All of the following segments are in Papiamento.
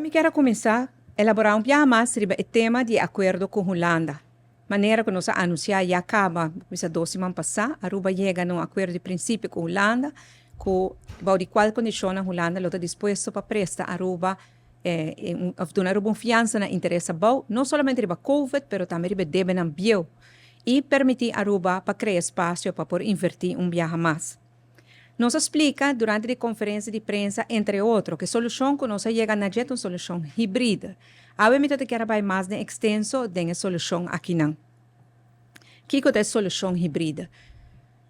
Mi kier a cuminsa elabora un biaha mas riba e tema di e acuerdo cu Hulanda. Manera cu nos a anuncia ya caba, bisa 2 siman pasa, Aruba yega na un acuerdo di principio cu Hulanda, cu bou di cual condicionnan Hulanda lo ta dispuesto pa presta Aruba of duna Aruba un fiansa na interes abou, no solamente riba COVID, pero tambe riba debenan bieu, y permiti Aruba pa crea espacio pa por inverti un biaha mas. Nos a splica durante e conferencia di prensa, entre otro, cu e solucion cu nos a yega na ta un solucion hibrido. Awe mi kier bay mas den extenso den e solucion akinan. Kico ta e solucion hibrido?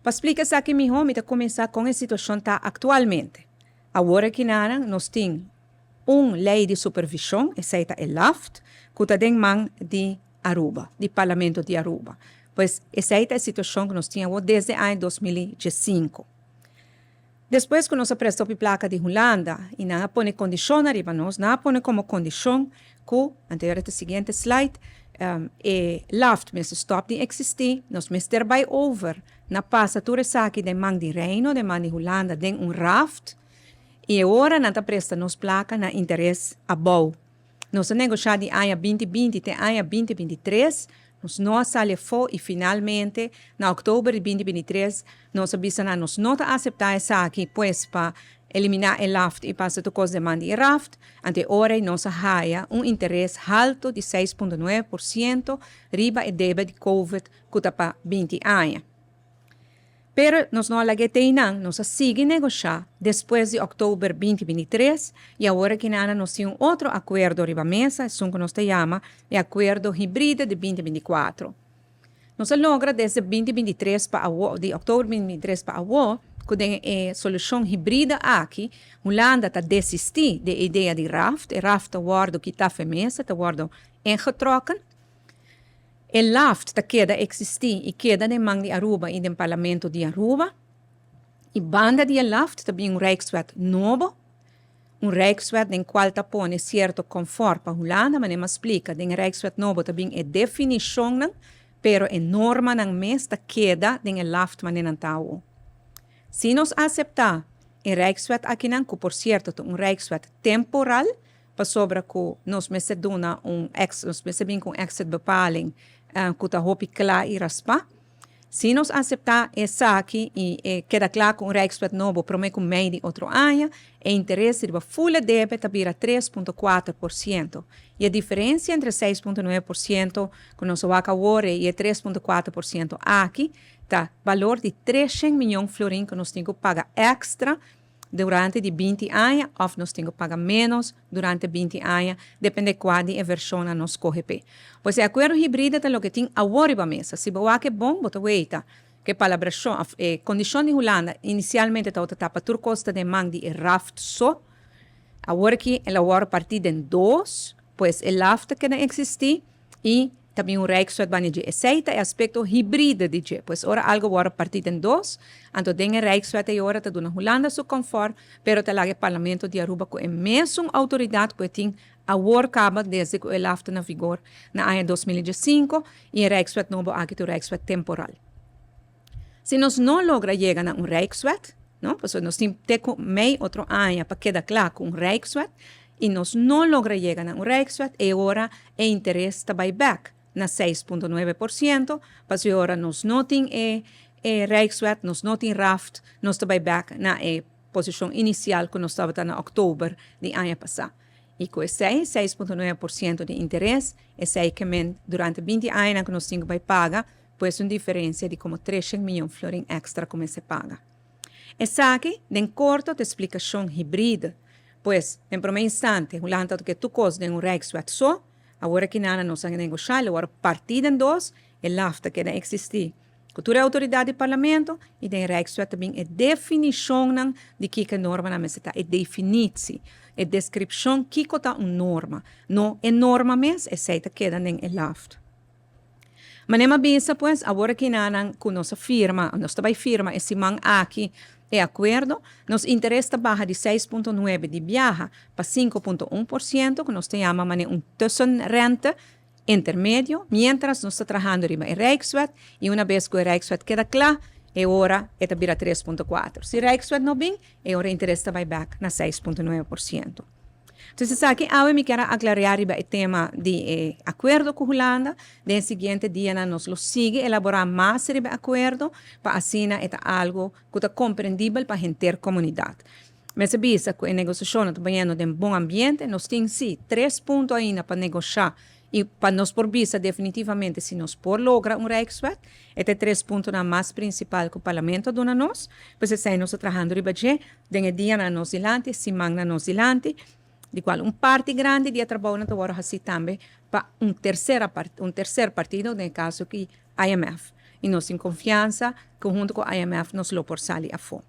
Pa splica esaki miho, mi ta cuminsa cu e situacion ta actualmente. Awor akinan nos tin un ley di supervision, esey ta e LAFT, cu ta den man di Aruba, di Parlamento di Aruba. Pues esey ta e situacion cu nos tin desde aña 2005. Despues cu nos a presta placa di Hulanda y nan a pone condicion ariba nos, nan a pone como condicion cu, anterior e siguiente slide, e LAFT mester stop di existi, nos mester bay over na pasa tur esaki den man di Reino, den man di Hulanda, den un RAFT, y awor nan ta presta nos placa na interes abou. Nos a negocia di aña 2020 te aña 2023, nos no a sali afo y finalmente na october di 2023 nos a bisa nan nos no ta acepta esaki, pues pa elimina e LAFT y pasa tur cos den man di RAFT, anto ora nos a haya un interes halto di 6.9% riba e debe di COVID cu ta pa 20 aña. Pero nos no a lag'e te einan, nos a sigui negocia despues di october 2023 y awor akinan nos tin un otro acuerdo riba mesa, esun cu nos ta yama e acuerdo hibrido di 2024. Nos a logra desde 2023 pa awo, di october 2023 pa awo, cu e solucion hibrido aki, Hulanda ta desisti di e idea di RAFT, e RAFT ta wordo kita for mesa, ta wordo ingetrokken. E LAFT ta keda existi y keda den man di Aruba y den Parlamento di Aruba. Y banda di LAFT tambe un Rijkswet nobo, un Rijkswet den cual ta pone cierto comfort pa Hulanda, maar mi a splica, den Rijkswet nobo tambe e definicion, pero e normanan mes ta keda den LAFT manera nan ta. Si nos acepta e Rijkswet akinan, cu por cierto un Rijkswet temporal, pasobra cu nos mester duna un ex, nos mester bin cu un exit bepaling cu ta hopi cla y raspa. Si nos acepta esaki y keda cla cu un Rijkswet nobo prome cu mei di otro aña, e interes riba full debe ta bira 3.4%. Y e diferencia entre 6.9% cu nos a wak awor y 3.4% aki, ta valor di 300 miyon florin cu nos tin cu paga extra durante di 20 aña of nos tin cu paga menos durante 20 aña, depende cua di e version nos scoge pe. Pues e acuerdo hibrido ta loke tin awor riba mesa. Si bo wak bon, bo ta weta cu palabracion, condicion di Hulanda inicialmente ta pa tur cos ta den man di RAFT so. Awor aki el a wordo parti den dos, pues e LAFT ta keda existi y tambe un Rijkswet banda di esey ta e aspecto hibrido di dje. Pues ora algo wordo parti den dos, anto den e Rijkswet e ora ta duna Hulanda su comfort, pero ta laga Parlamento di Aruba cu e mesun autoridad cu tin awor caba desde cu e LAFT na vigor na aña 2005 y e Rijkswet nobo aki ta Rijkswet temporal. Si nos no logra yega na un Rijkswet, no, pues nos tin te mei otro aña pa keda cla cu un Rijkswet, y nos no logra yega na un Rijkswet, e ora e interes ta bay back na 6.9%, pasobra ora nos no tin e Rijkswet, nos no tin RAFT, nos ta bay back na e posicion inicial cu nos tabata na october di aña pasa. Y cu 6.9% di interes, esey kiermen durante 20 aña cu nos tin cu bay paga, pues un diferencia di como 300 miyon florin extra cu mester paga. Esaki, den corto, ta splicacion hibrido. Pues, den prome instante, Hulanda kier tur cos den un Rijkswet so, awor akinan nos a negocia, awor parti den dos, e LAFT ta keda existi. Cu tur autoridad di Parlamento y den Rijkswet tambe e definicion di kico norma nan mester ta, e definitie, e descripcion kico ta un norma. No e norma mes, esey ta keda den e LAFT. Manera mi a bisa, pues, awor akinan cu nos a firma, nos ta bay firma e siman aki e acuerdo, nos interes ta baha di 6.9 di biaha pa 5.1%, cu nos ta yama mane un tussenrente intermedio, mientras nos ta trahando riba e Rijkswet, y un bes cu e Rijkswet keda cla, e ora e ta bira 3.4. Si Rijkswet no bin, e ora interes ta bay back na 6.9%. Entonces esaki awe mi kier a aclaria riba e tema di e acuerdo cu Hulanda. Den e siguiente dianan nos lo sigui elabora mas riba e acuerdo pa asina e ta algo cu ta comprendibel pa henter comunidad. Mester bisa cu e negociacionnan ta bayendo den bon ambiente. Nos tin si tres punto ainda pa negosha y pa nos por bisa definitivamente si nos por logra un Rijkswet. E ta e tres puntonan mas principal cu Parlamento a duna nos. Pues esey nos ta trahando riba dje den e dianan nos dilanti, e simannan nos dilanti, di cual un parti grandi di e trabounan ta worde haci tambe pa un tercera un tercer partido, den e caso aki IMF. Y nos tin confiansa cu hunto cu IMF nos lo por sali afo.